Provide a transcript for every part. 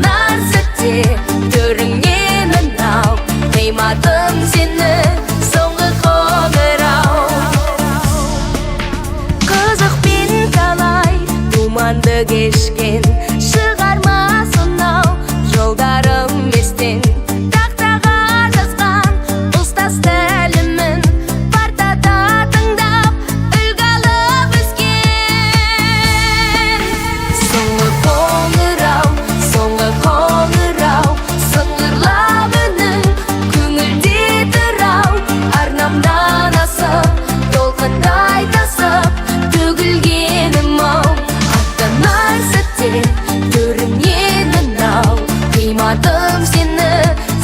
Аттанар сәтте төріңнен ау, қимадым сені, соңғы қоңырау. Қызықпен талай думанды кешкен шығарма сонау жолдарым естен. Тақтаға жазған ұстаз тәлімін партада тыңдап, үлгі алып өскен. Соңғы қоңырау, соңғы қоңырау, сыңғырлап үнің көңілде тұр-ау. Арнамнан асып, толқындай тасып төгілгенім-ау. Аттанар сәтте төріңнен ау, қимадым сені,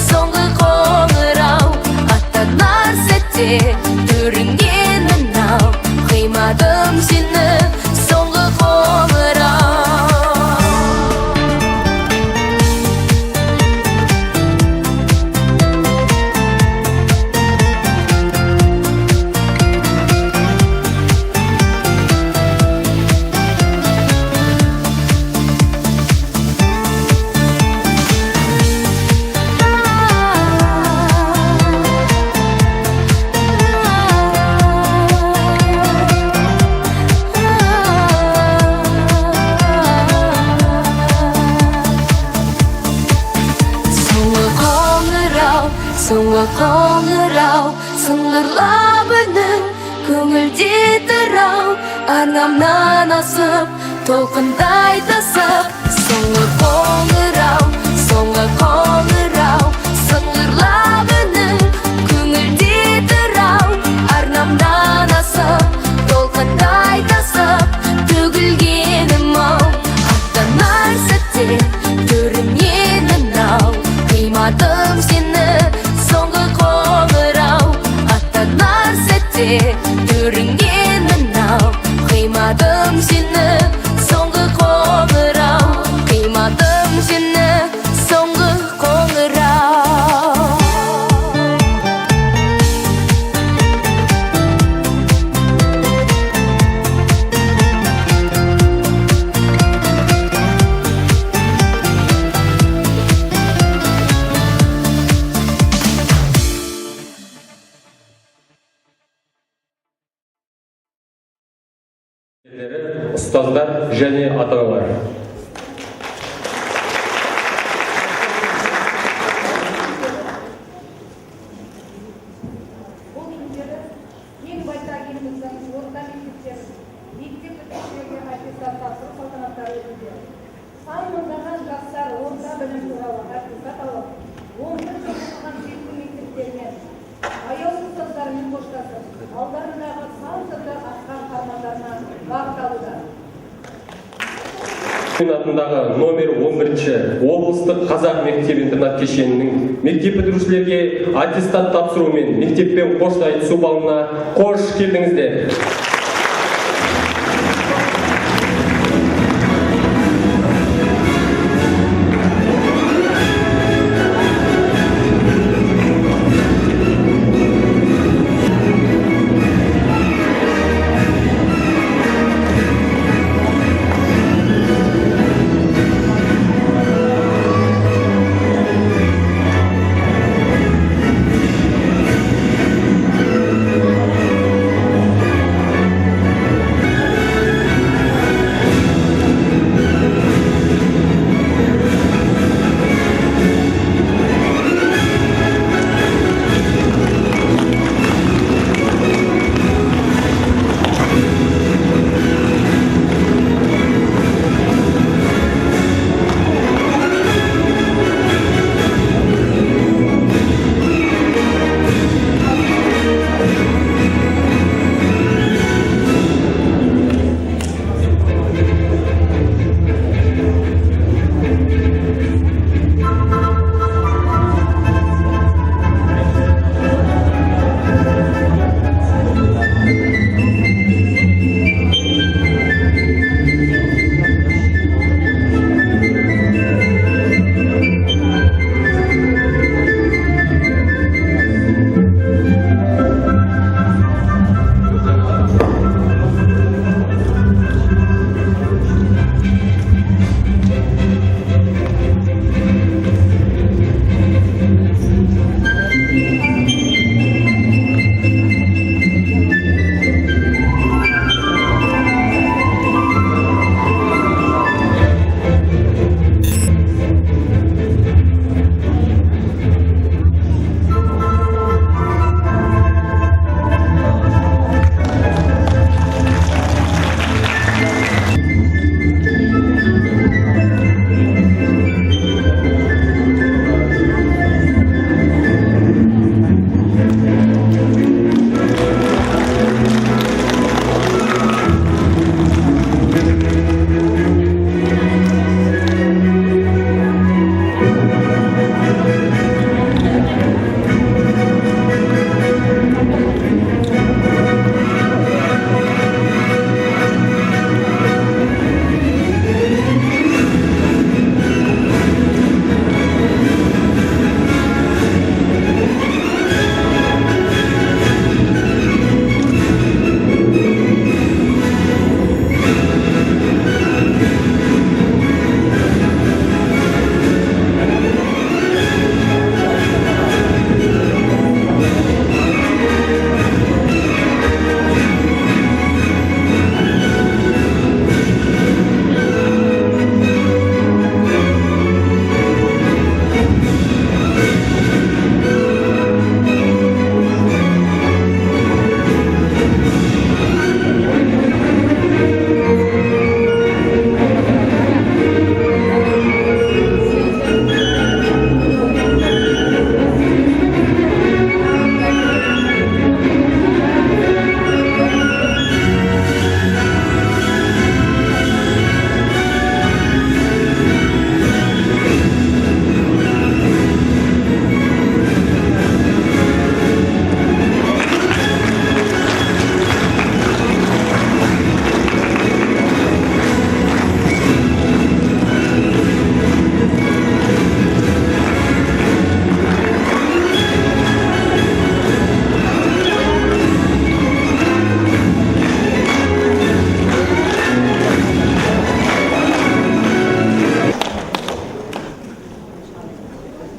соңғы қоңырау. Аттанар сәтте төріңнен ау, қимадым сені, соңғы қоңырау. Соңғы қоңырау, соңғы қоңырау, сыңғырлап үнің көңілде тұр-ау. Арнамнан асып, толқындай тасып. Соңғы қоңырау, соңғы қоңырау, сыңғырлап үнің көңілде тұр-ау. Арнамнан асып, толқындай тасып төгілгенім-ау. Аттанар сәтте төріңнен ау, қимадым сені, соңғы қоңырау. Аттанар сәтте төріңнен ау, қимадым сені, соңғы қоңырау. Қимадым сені, соңғы қоңырау. Ұстаздар және ата аналар. Бұл күндері кең байтақ еліміздің орта мектептері мектеп бітірушілерге аттестат тапсыру салтанаттары өтуде. Сан мыңдаған жастар орта білім туралы аттестат алып, 11 жыл оқыған сүйікті мектептерімен, аяулы ұстаздарымен қоштасып, алдарындағы сан түрлі асқар армандарына бағыт алуда. Атындағы номер 11 облыстық қазақ мектеп интернат кешенінің мектеп бітірушілерге аттестат тапсыру мен мектеппен қош айтысу балына қош келдіңіздер!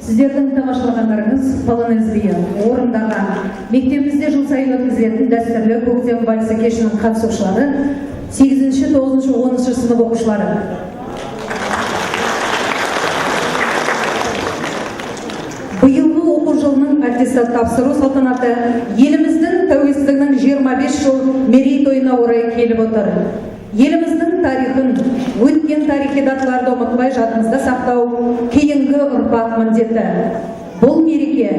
Сіздердің тамашалағандарыңыз полонез биі орындаған мектебімізде жыл сайын өткізілетін дәстүрлі көктем вальсі кешінің қатысушылары 8-ші, 9-шы, 10-шы сынып оқушылары. Биылғы оқу жылының аттестат тапсыру салтанаты еліміздің тәуелсіздігінің 25 жыл мерейтойына орай келіп отыр. Еліміздің тарихын, өткен тарихи даталарды ұмытпай жадымызда сақтау кейінгі ұрпақ міндеті. Бұл мереке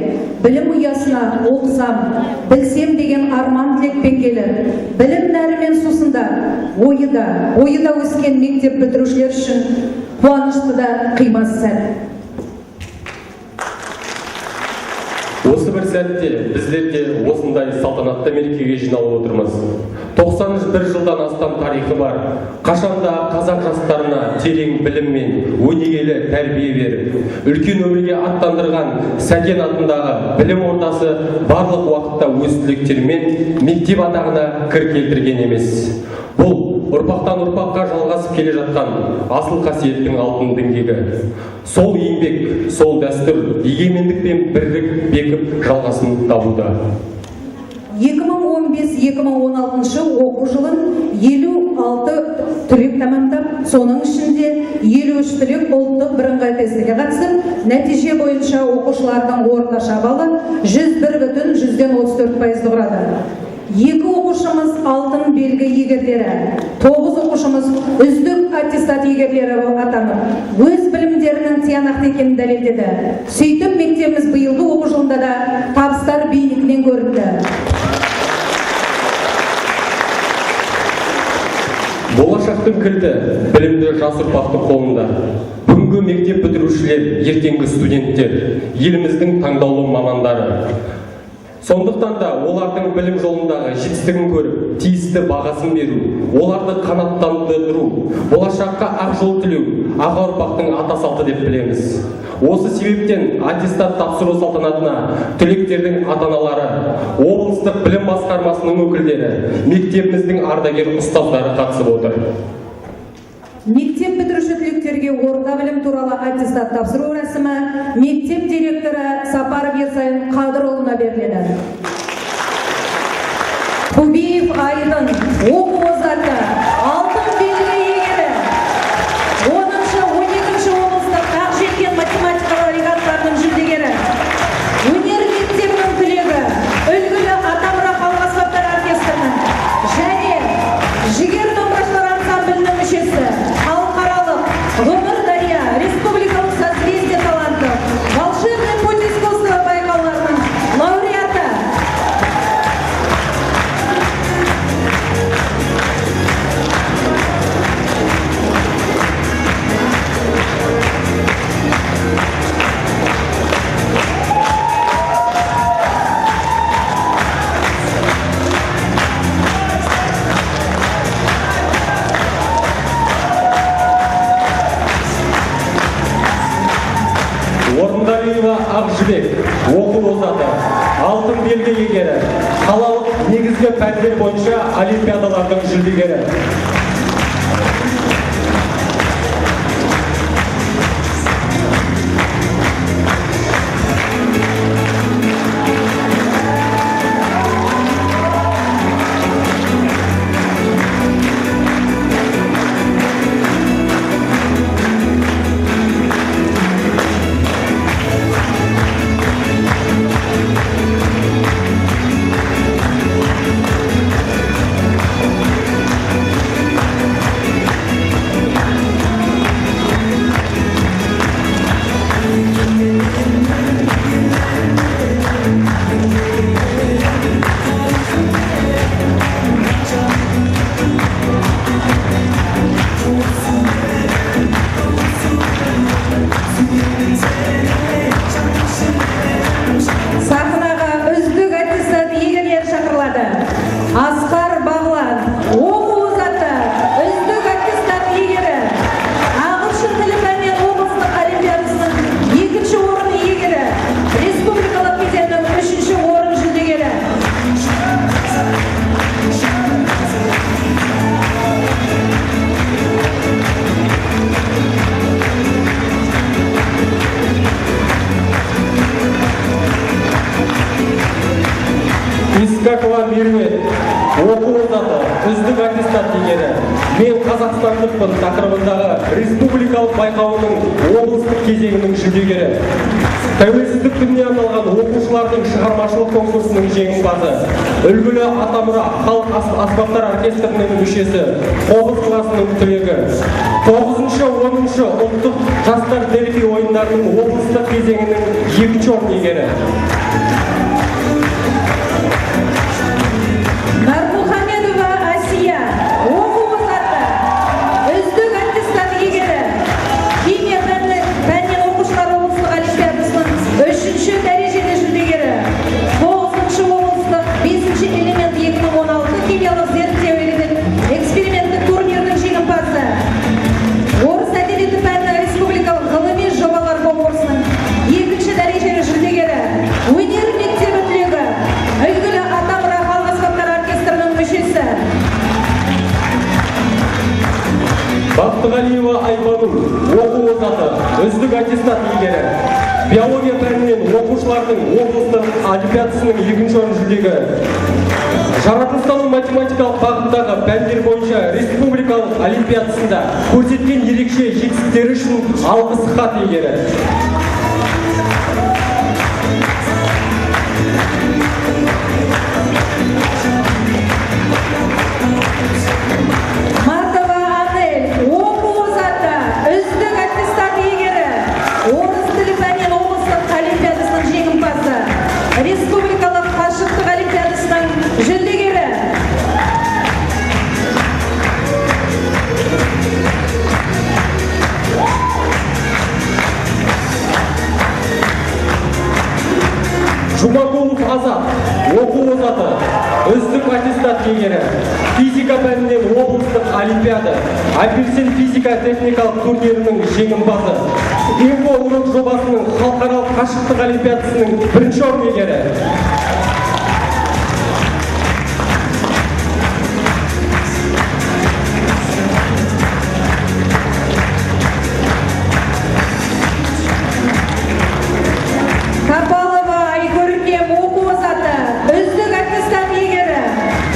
білім ұясына оқысам, білсем деген арман тілекпен келіп, білім нәрімен сусындап, ойы да, бойы да өскен мектеп бітірушілер үшін қуанышты да қимас сәт. Осы бір сәтте біздер де осындай салтанатты мерекеге жиналып отырмыз. 91 жылдан астам тарихы бар. Қашанда қазақ жастарына терең білім мен өнегелі тәрбие беріп, үлкен өмірге аттандырған Сәкен атындағы білім ордасы барлық уақытта өз түлектерімен мектеп атағына кір келтірген емес. Бұл ұрпақтан ұрпаққа жалғасып келе жатқан асыл қасиеттің алтын діңгегі. Сол еңбек, сол дәстүр егемендік пен бірлік бекіп жалғасын табуда. 2015-2016 оқу жылын 56 түлек тәмамдап, соның ішінде 53 түлек ұлттық бірыңғай тестіге қатысып, нәтиже бойынша оқушылардың орташа балы 101,34 пайызды құрады. Екі оқушымыз алтын белгі иегерлері, 9 оқушымыз үздік аттестат иегерлері атанып, өз білімдерінің тиянақты екенін дәлелдеді. Сөйтіп мектебіміз биылғы оқу жылында да табыстар биігінен көрінді. Болашақтың кілті білімді жас ұрпақтың қолында. Бүгінгі мектеп бітірушілер, ертеңгі студенттер, еліміздің таңдаулы мамандары. Сондықтан да олардың білім жолындағы жетістігін көріп, тиісті бағасын беру, оларды қанаттандыру, болашаққа ақ жол тілеу, аға ұрпақтың ата салты деп білеміз. Осы себептен аттестат тапсыру салтанатына түлектердің ата-аналары, облыстық білім басқармасының өкілдері, мектебіміздің ардагер ұстаздары қатысып отыр. Мектеп бітіруші түлектерге орта білім туралы аттестат тапсыру рәсімі мектеп директоры Сапаров Ерсайын Қадырұлына беріледі. Кубиев Айдын, оқу озаты, алтын белгі иегері, 10-шы, 12-ші облыстық ақ желкен математикалық олимпиадаларының жүлдегері, өнер мектебінің түлегі, үлгілі Атамұра халық аспаптар оркестрінің және Жігер домбырашылар ансамблінің мүшесі, халықаралық Ғұмыр дария, республикалық Созвездие талантов, Волшебный путь искусства байқауларының лауреаты. Орындалиева Ақжібек, оқу озаты, алтын белгі иегері, қалалық негізгі пәндер бойынша олимпиадалардың жүлдегері. Сахнаға үздік аттестат иегерлері шақырылады. Асқар Бағлан, оқу озаты, үздік аттестат иегері, ағылшын тілі пәнінен облыстық олимпиадасының екінші орын иегері, республикалық кезеңнің үшінші орын жүлдегері. үздік аттестат иегері. «Мен қазақстандықпын» тақырыбындағы республикалық байқауының облыстық кезеңінің жүлдегері. Тәуелсіздік күніне арналған оқушылардың шығармашылық конкурсының жеңімпазы. Үлгілі «Атамұра» халық аспаптар оркестрінің мүшесі, қобыз класының түлегі. 9-шы, 10-шы ұлттық жастар Дельфий ойындарының облыстық кезеңінің екінші орын иегері. Нармухамедова Асия, оқу озаты, үздік аттестат иегері, химия пәнінен оқушылар облыстық олимпиадасының үшінші дәрежелі жүлдегері, тоғызыншы облыстық «Бесінші элемент 2016» химиялық зерттеу эксперименттік турнирінің жеңімпазы, орыс әдебиеті пәні республикалық ғылыми жобалар конкурсының екінші дәрежелі жүлдегері, өнер мектебі түлегі, үлгілі «Атамұра» халық аспаптар оркестрінің мүшесі. Бақтығалиева Айбану, оқу озаты, үздік аттестат иегері. Биология пәнінен оқушылардың облыстық олимпиадасының екінші орын жүлдегері. Жаратылыстану математикалық бағыттағы пәндер бойынша республикалық олимпиадасында көрсеткен ерекше жетістіктері үшін алғыс хат иегері. Матова Анель, оқу озаты, үздік аттестат иегері, орыс тілі пәнінен облыстық олимпиадасының жеңімпазы, республикалық қашықтық олимпиадасының жүлдегері. Жұмагулов Азат, оқу озаты, үздік аттестат иегері. Физика пәнінен облыстық олимпиада, «Апельсин» физика техникалық турнирінің жеңімпазы. «Инфо урок» жобасының халықаралық қашықтық олимпиадасының бірінші орын иегері. Капалова Айкөркем, оқу озаты, үздік аттестат иегері,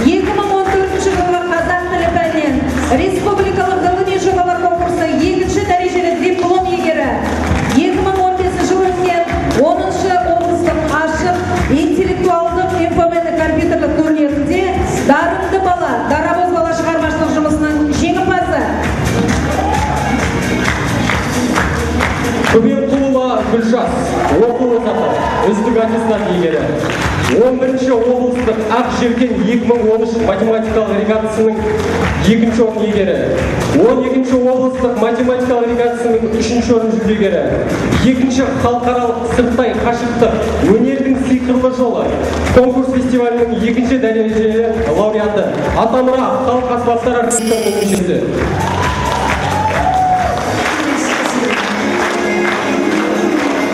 2014 жылғы қазақ тілі пәнінен республикалық ғылыми жобалар конкурсының екінші дәрежелі диплом иегері, 2015 жыл өткен 10 облыстық ашық интеллектуалдық инфомен компьютерлік турнирінде «Дарынды бала, дарабоз бала» шығармашылық жұмысының жеңімпазы. Көбенқұлова Гүлжас, оқу озаты, үздік аттестат иегері. 11 облыстық «Ақ желкен 2013» математикалық регатасының екінші орын иегері. 12 облыстық математикалық регатасының үшінші орын жүлдегері. Екінші халықаралық сырттай қашықтық «Өнердің сиқырлы жолы» конкурс фестивалінің екінші дәрежелі лауреаты. «Атамұра» халық аспаптар оркестрінің мүшесі.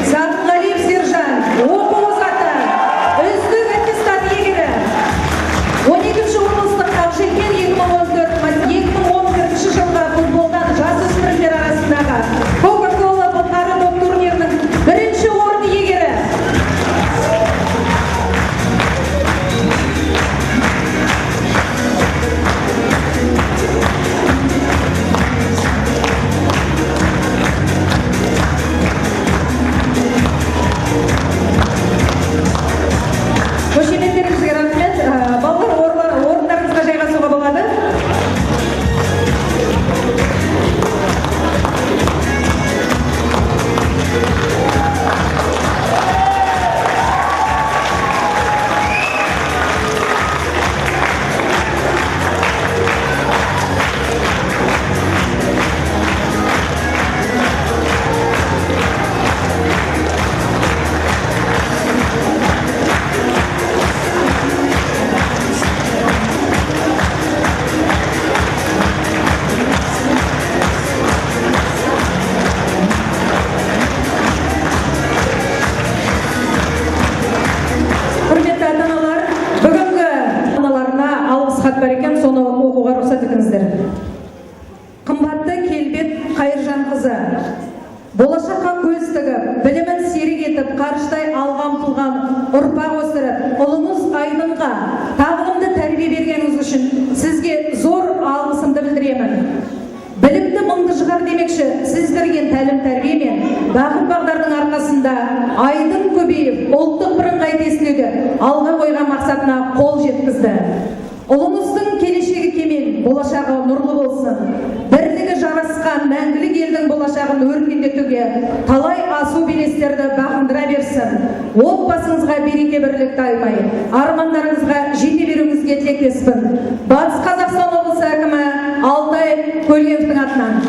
Сатынғалиев Сержан, оқу озаты, үздік аттестат иегері, 12 облыстық «Ақжелкен 2014» 2011 жылғы футболдан жасөспірімдер арасындағы «Кока-Кола» бұлғары доп турнирінің бірінші орын иегері. Қошеметтеріңізге рахмет. Балалар, орындарыңызға жайғасуға болады. Құрметті ата аналар, бүгінгі аналарына алғыс хат бар екен, соны оқуға рұқсат етіңіздер. Қымбатты Келбет Қайыржанқызы, болашаққа көз тігіп, білімін серік етіп, қарыштай алға ұмтылған ұрпақ өсіріп, ұлыңыз Айдынға тағылымды тәрбие бергеніңіз үшін сізге шығар демекші, сіз берген тәлім тәрбие мен бағыт бағдардың арқасында Айдын көбейіп, ұлттық бірыңғай тестілеуде алға қойған мақсатына қол жеткізді. Ұлыңыздың келешегі кемел, болашағы нұрлы болсын. Бірлігі жарасқан мәңгілік елдің болашағын өркендетуге талай асу белестерді бағындыра берсін. Отбасыңызға береке, бірлік таймай, армандарыңызға жете беруіңізге тілектеспін. Батыс Қазақстан облысы әкімі Алтай Көлгіновтің атынан.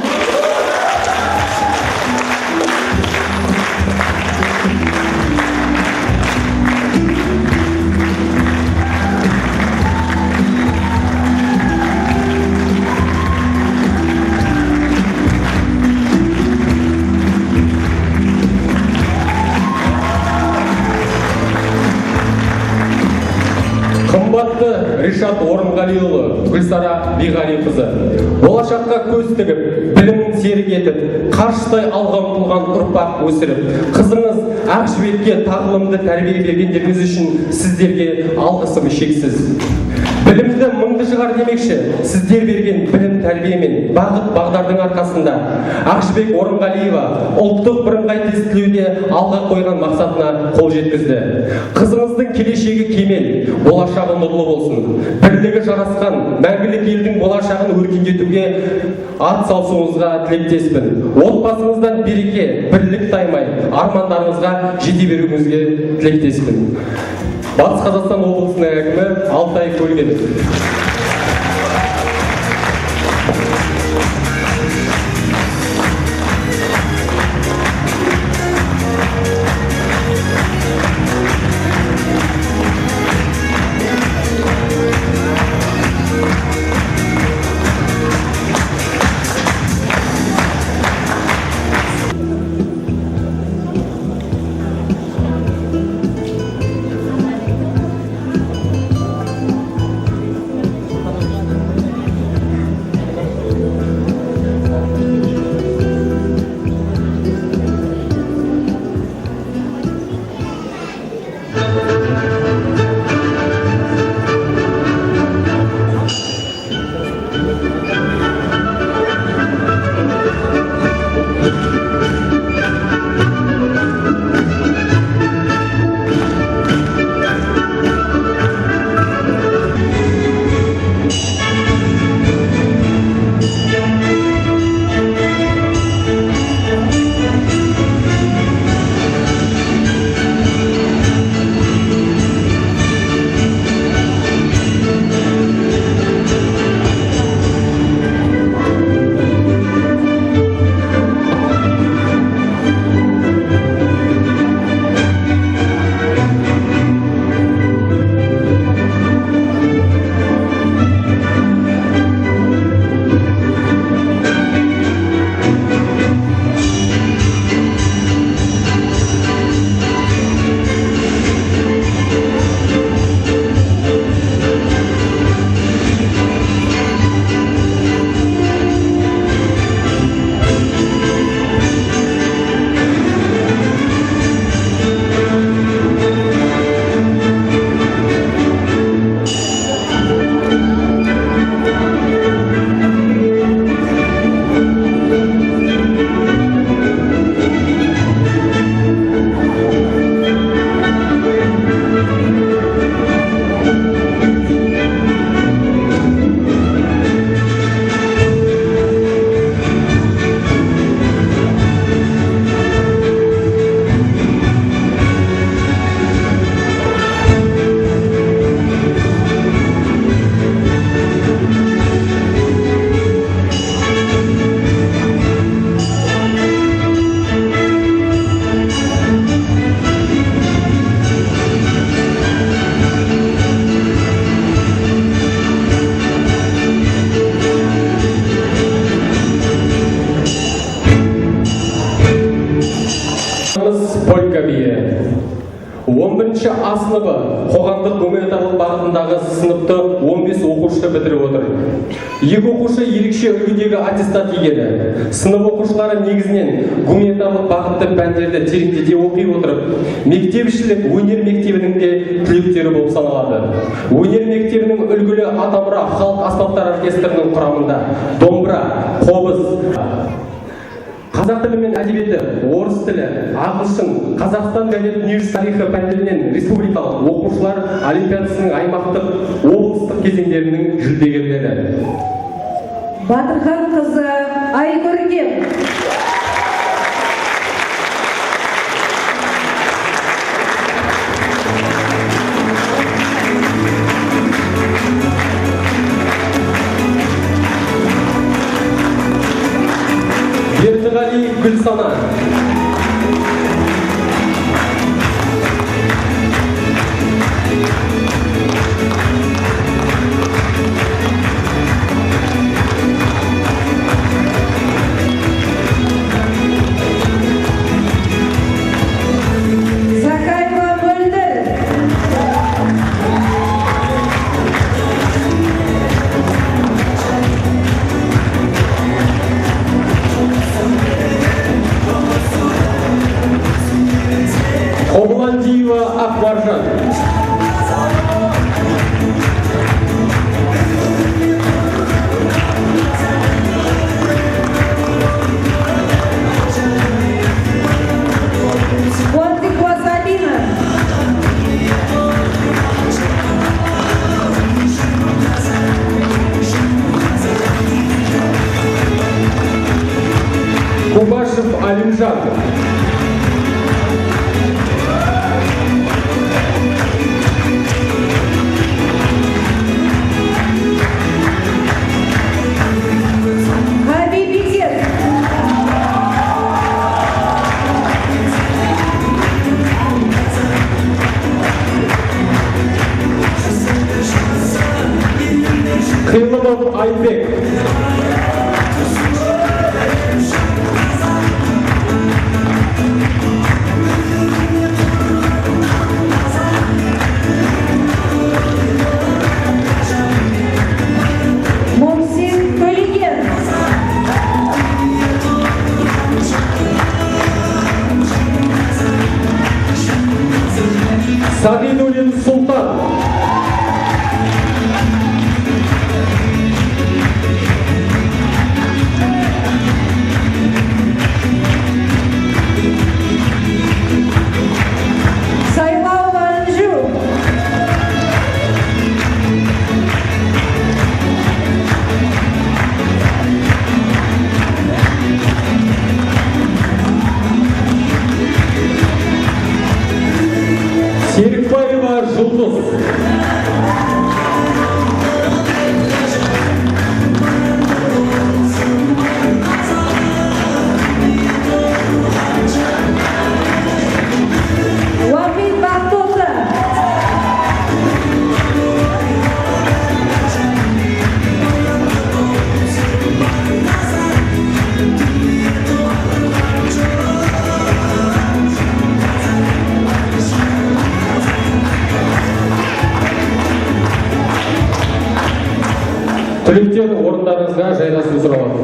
Қымбатты Ришат Орынғалиұлы, Гүлсара Биғалиқызы, болашаққа көз тігіп, білімін серік етіп, қарштай алға ұмтылған ұрпақ өсіріп, қызыңыз Ақжібекке тағылымды тәрбие бергендеріңіз үшін сіздерге алғысым шексіз. Білімді мыңды жығар демекші, сіздер берген білім, тәрбие мен бағыт бағдардың арқасында Ақжібек Орынғалиева ұлттық бірыңғай тестілеуде алға қойған мақсатына қол жеткізді. Қызыңыздың келешегі кемел, болашағы нұрлы болсын. Бірлігі жарасқан мәңгілік елдің болашағын өркендетуге ат салысуыңызға тілектеспін. Отбасыңыздан береке, бірлік таймай, армандарыңызға жете беруіңізге тілектеспін. Батыс Қазақстан облысының әкімі Алтай Көлгінов. Полька биі. 11 А сыныбы қоғамдық гуманитарлық бағытындағы сыныпты 15 оқушы бітіріп отыр. Екі оқушы ерекше үлгідегі аттестат иегері. Сынып оқушылары негізінен гуманитарлық бағытты пәндерді тереңдете оқи отырып, мектепішілік өнер мектебінің де түлектері болып саналады. Өнер мектебінің үлгілі «Атамұра» халық аспаптар оркестрінің құрамында домбыра, қобыз, Қазақ тілі мен әдебиеті, орыс тілі, ағылшын, Қазақстан және дүниежүзі тарихы пәндерінен республикалық оқушылар олимпиадасының аймақтық, облыстық кезеңдерінің жүлдегерлері. Батырхан қызы Айкөркем. Бердіғали Гүлсана. Закаева Мөлдір. Қобыландиева Ақмаржан. Қуандыкова Сабина. Кубашев Алимжан. Хаби Бекет. Қилымов Айбек. Моксин Төлеген. Сағидуллин Сұлтан. Сайлауова Інжу. Серікбаева Жұлдыз. Уахит Бақтоты. Түлектер, орындарыңызға жайғасу сұралады.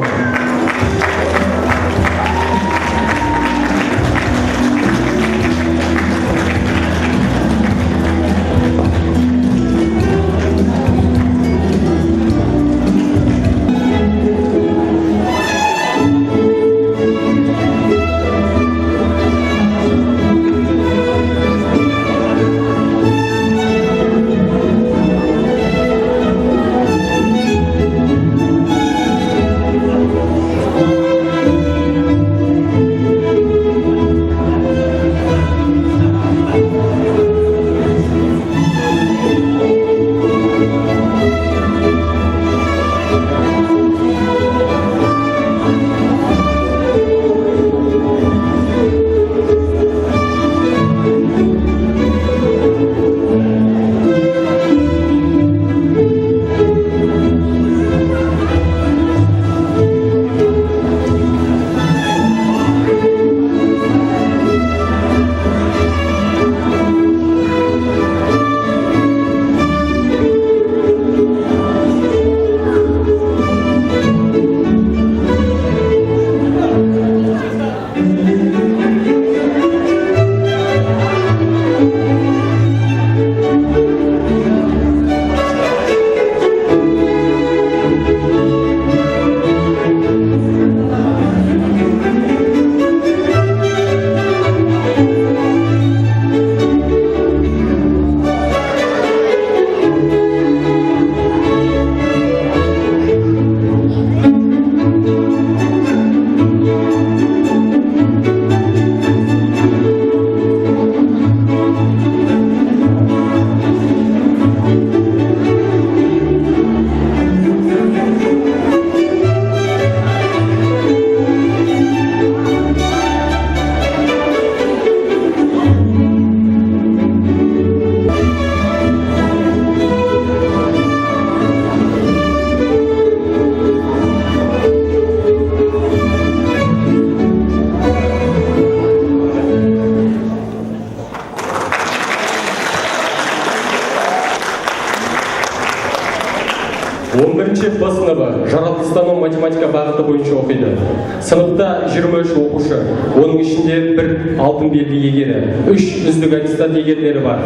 Бірінші Б сыныбы жаратылыстану математика бағыты бойынша оқиды. Сыныпта 23 оқушы, оның ішінде бір алтын белгі иегері, үш үздік аттестат иегерлері бар.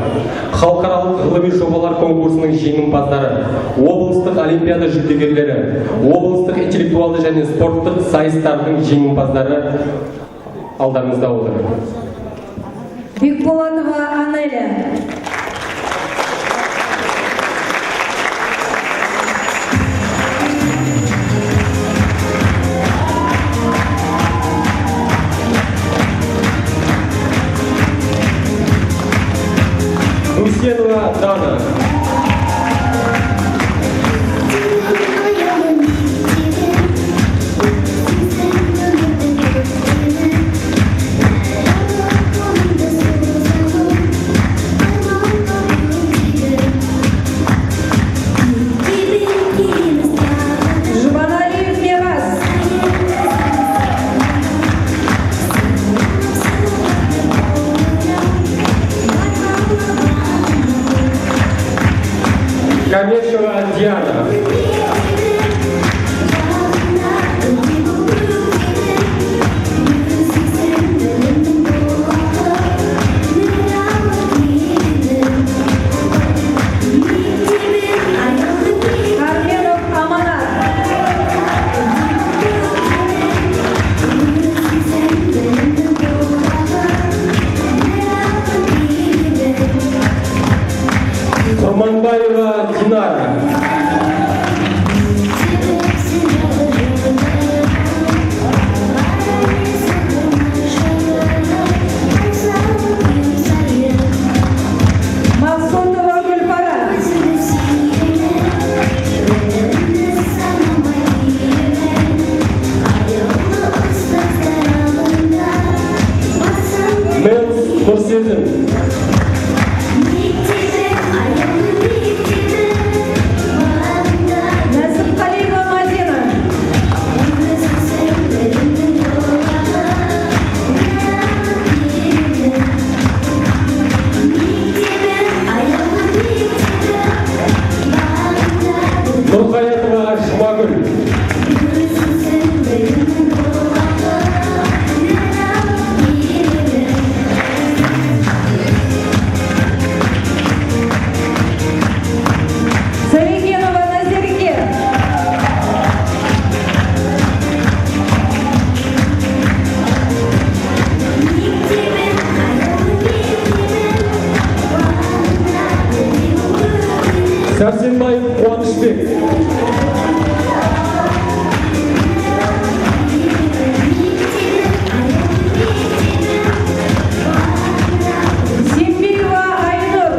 Халықаралық ғылыми жобалар конкурсының жеңімпаздары, облыстық олимпиада жүлдегерлері, облыстық интеллектуалды және спорттық сайыстардың жеңімпаздары алдарыңызда отыр. Бекболатова Анеля. Гусенова Дана. Жұбаналиев Мирас. Камешева Диана. Арменов Аманат. Құрманбаева Динара. Мақсұтова Гүлпара. Мэлс Нұрсезім. Нәсіпқалиева Мадина. Нұрқаятова Жұмагүл. Сарикенова Назерке. Сәрсенбаев Қуанышбек. Сембиева Айнұр.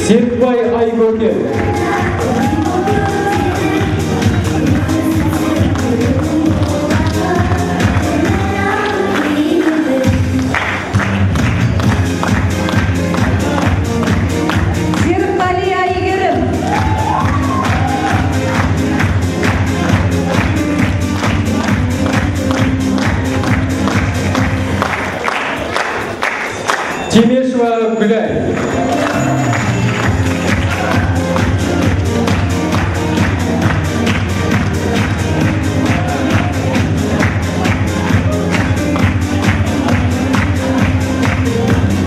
Серікбай Айгөкен. Серікқали Айгерім. Темешева Гүләй.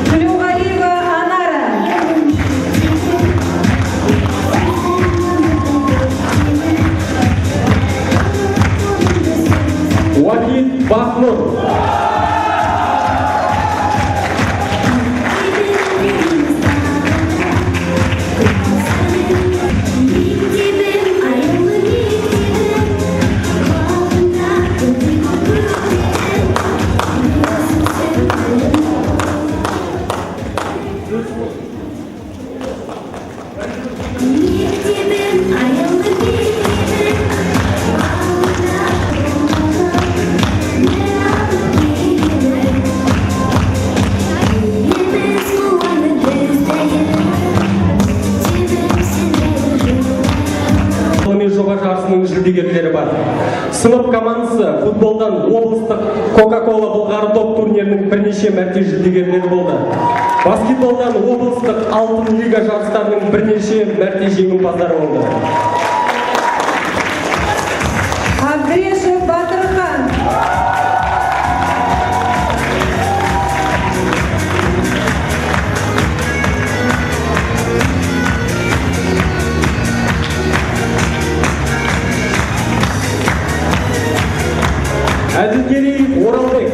Төлеуғалиева Анара. Уахид Бахнұр. ғылыми жоба жарысының жүлдегерлері бар. Сынып командасы футболдан облыстық Кока-Кола былғары доп турнирінің бірнеше мәрте жүлдегерлері болды. Баскетболдан облыстық Алтын лига жарыстарының бірнеше мәрте жеңімпаздары болды. Абдрешев Батырхан. Әділгереев Оралбек.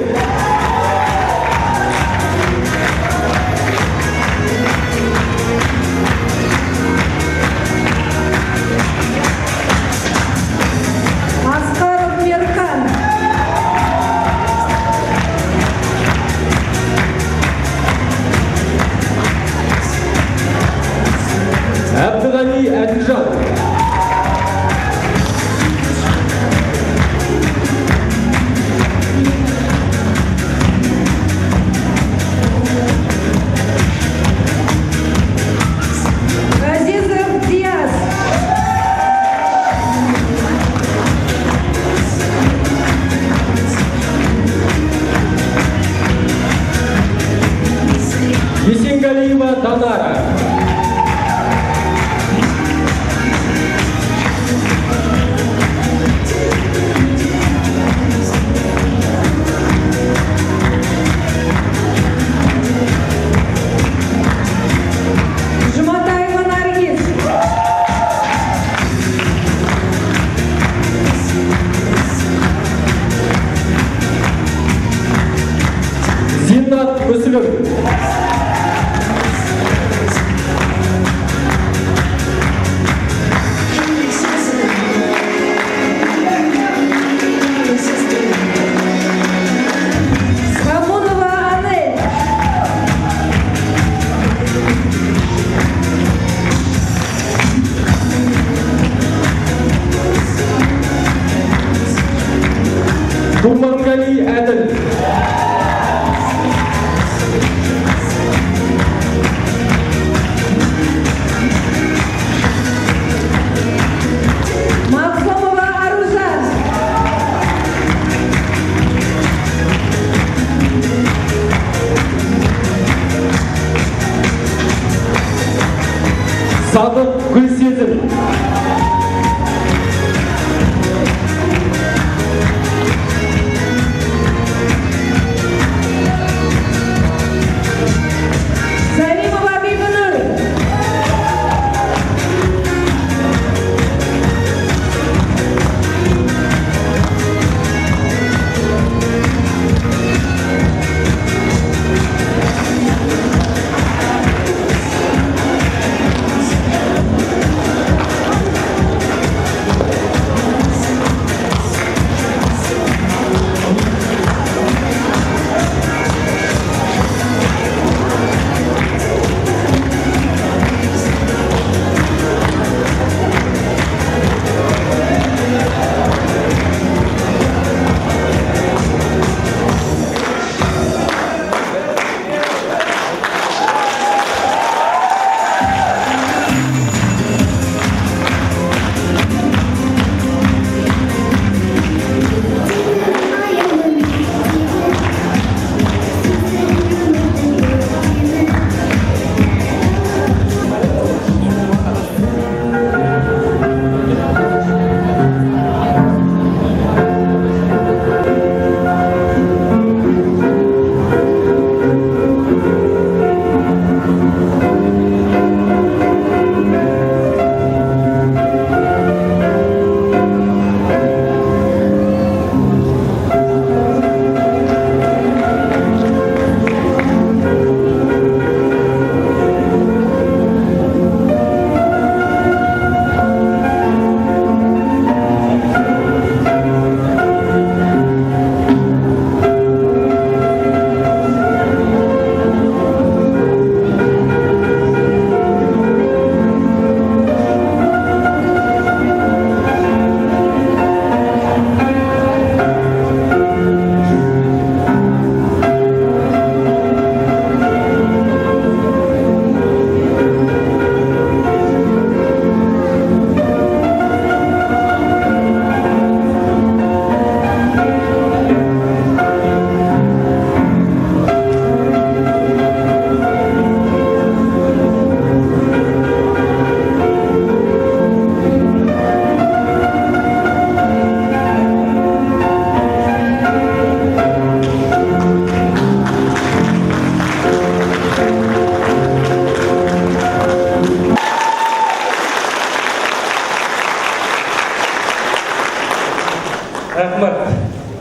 Рахмат.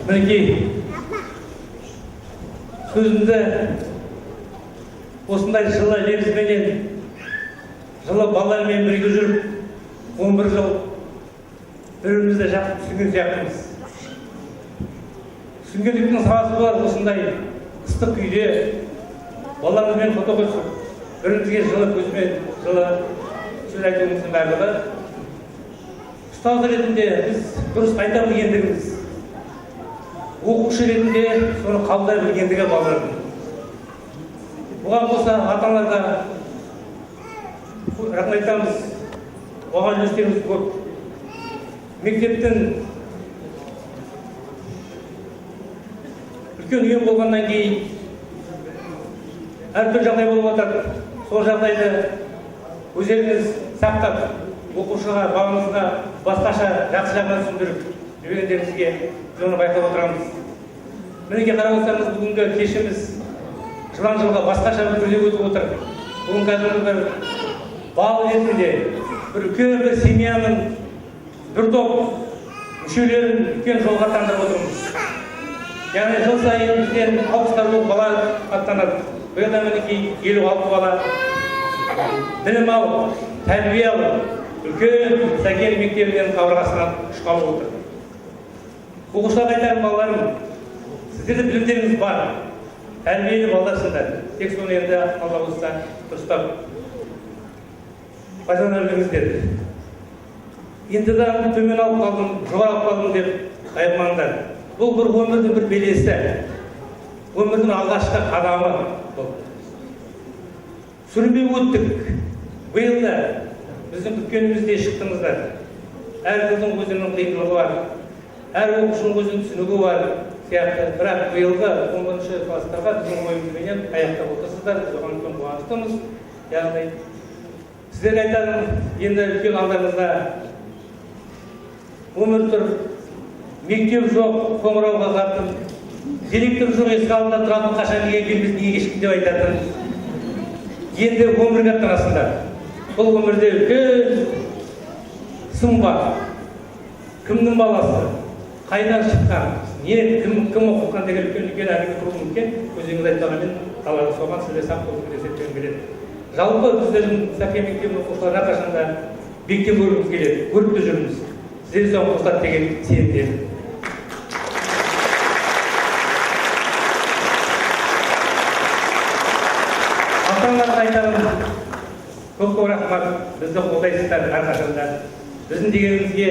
Мінекей, сөзімді осындай жылы лебізбенен, жылы балалармен бірге жүріп, 11 жыл бір-бірімізді жақсы түсінген сияқтымыз. Түсінгендіктің саласы болар осындай ыстық үйде балаларымызбен фото түсіп, бірімізге жылы көзбен жылы сөз айтуымыздың барлығы ұстаз ретінде біз дұрыс айта білгендігіміз, оқушы ретінде соны қабылдай білгендігі балалардың. Бұған қоса ата-аналарға рахмет айтамыз, оған үлестеріміз көп. Мектептің үлкен ұйым болғаннан кейін әртүрлі жағдай болып жатады. Сол жағдайды өздеріңіз сақтап, оқушыға, балаңызға басқаша жақсы жағынан түсіндіріп жібергендеріңізге біз оны байқап отырамыз. Мінекей, қарап отырсаңыз, бүгінгі кешіміз жылан жылға басқаша бір түрде өтіп отыр. Бүгін кәдімгі бір бал ретінде бір үлкен бір семьяның бір топ мүшелерін үлкен жолға аттандырып отырмыз. Яғни жыл сайын бізден 60-қа жуық бала аттанады. Биыл да мінекей 56 бала білім алып, тәрбие алып, үлкен Сәкен мектебінен қабырғасынан ұшқалы отыр. Оқушыларға айтарым, балаларым, сіздерде білімдеріңіз бар, тәрбиелі балаларсыңдар. Тек соны енді Алла қаласа дұрыстап пайдалана біліңіздер. Енді да төмен алып қалдым, жоғары алып қалдым деп қайғырмаңдар. Бұл бір өмірдің бір белесі, өмірдің алғашқы қадамы бұл. Сүрінбей өттік. Биыл да біздің күткеніміздей шықтыңыздар. Әр жылдың өзінің қиындығы бар, әр оқушының өзінің түсінігі бар сияқты. Бірақ биылғы 11 класстарға біздің ойымызбенен аяқтап отырсыздар. Біз оған үлкен қуаныштымыз. Яғни сіздерге айтарым, енді үлкен алдарыңызда өмір тұр, мектеп жоқ, қоңырау қағатын, директор жоқ, есік алдында тұратын, қашан неге келмес, неге кешіктің деп айтатын. Енді өмірге аттанасыңдар. Бұл өмірде үлкен сын бар. Кімнің баласы, қайдан шыққан, не, кім оқытқан деген үлкен үлкен әңгіме құруы мүмкін. Өздеріңіз айтпағанмен далада соған сіздер сақ болыңыз деп есептегім келеді. Жалпы біздердің Сәкен мектебінің оқушыларын әрқашанда бектен көргіміз келеді, көріп те жүрміз. Сіздер соған қосылады деген сенімдемін. Ата-аналарға айтарым, көп көп рахмат, бізді қолдайсыздар әрқашанда. Біздің дегенімізге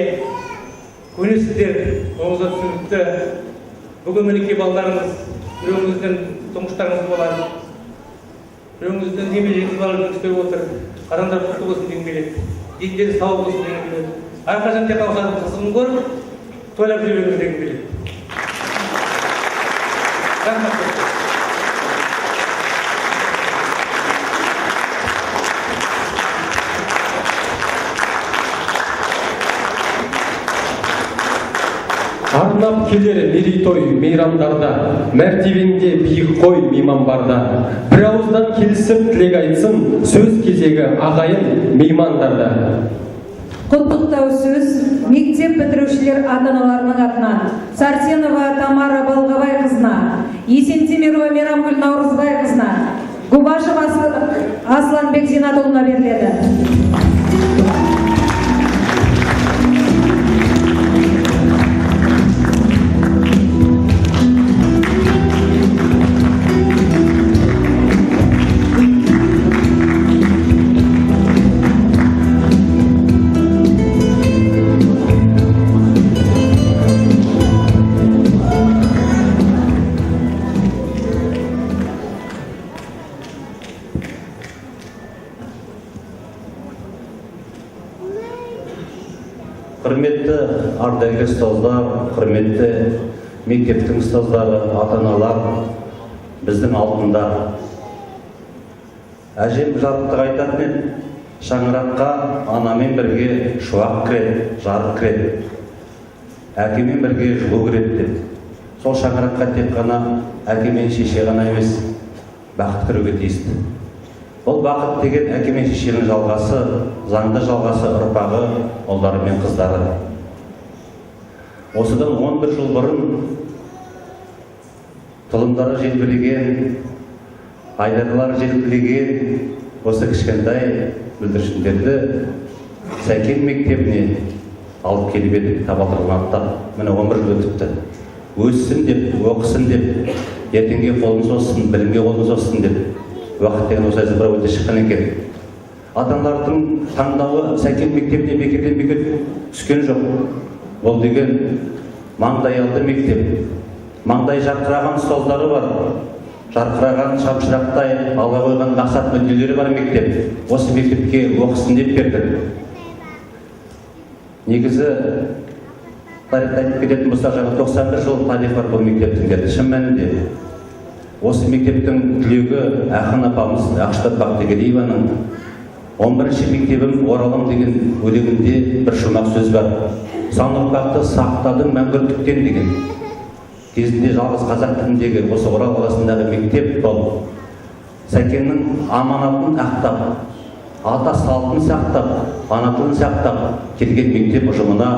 көнесіздер, оңызға түсінікті. Бүгін мінекей балаларымыз, біреуіңіздің тұңғыштарыңыз болады, біреуіңіздің немереңіз бар, үлкен кісілер отыр. Қадамдар құтты болсын дегім келеді, дендері сау болсын дегім келеді. Әрқашан тек қана қызығын көріп, тойлап жүре беріңіз дегім келеді. Рахмет. Арнап келер мерейтой мейрамдарда, мәртебеңде биік қой мейман барда. Бір ауыздан келісіп тілек айтсын, сөз кезегі ағайын меймандарда. Құттықтау сөз мектеп бітірушілер ата-аналарының атынан Сәрсенова Тамара Балғабайқызына, Есентемірова Мейрамгүл Наурызбайқызына, Губашев Асланбек Зинатұлына беріледі. Құрметті ардагер ұстаздар, құрметті мектептің ұстаздары, ата-аналар, біздің алтындар. Әжем жарықтық айтатын еді, шаңыраққа анамен бірге шуақ кіреді, жарық кіреді, әкемен бірге жылу кіреді деп. Сол шаңыраққа тек қана әке мен шеше ғана емес, бақыт кіруге тиісті. Ол бақыт деген әке мен шешенің жалғасы, заңды жалғасы, ұрпағы, ұлдары мен қыздары. Осыдан 11 жыл бұрын тұлымдары желбіреген, айдарлары желбіреген осы кішкентай бүлдіршіндерді Сәкен мектебіне алып келіп едік, табалдырығын аттап. Міне 11 жыл өтіпті. Өссін деп, оқысын деп, ертеңге қолын созсын, білімге қолын созсын деп. Уақыт деген осылай зымырап өте шыққан екен. Ата-аналардың таңдауы Сәкен мектебіне бекерден бекер түскен жоқ. Ол деген маңдай алды мектеп, маңдай жарқыраған ұстаздары бар, жарқыраған шамшырақтай алға қойған мақсат мүдделері бар мектеп. Осы мектепке оқысын деп бердік. Негізі тарихты айтып кететін болсақ, жаңа 91 жыл тарихы бар бұл мектептің деді. Шын мәнінде осы мектептің түлегі ақын апамыз Ақшат Бақтыгерееваның 11-ші мектебім Оралым деген өлеңінде бір шумақ сөз бар. Сан ұрпақты сақтадың мәңгүрттіктен деген. Кезінде жалғыз қазақ тіліндегі осы Орал қаласындағы мектеп болып, Сәкеннің аманатын ақтап, ата салтын сақтап, ана тілін сақтап келген мектеп ұжымына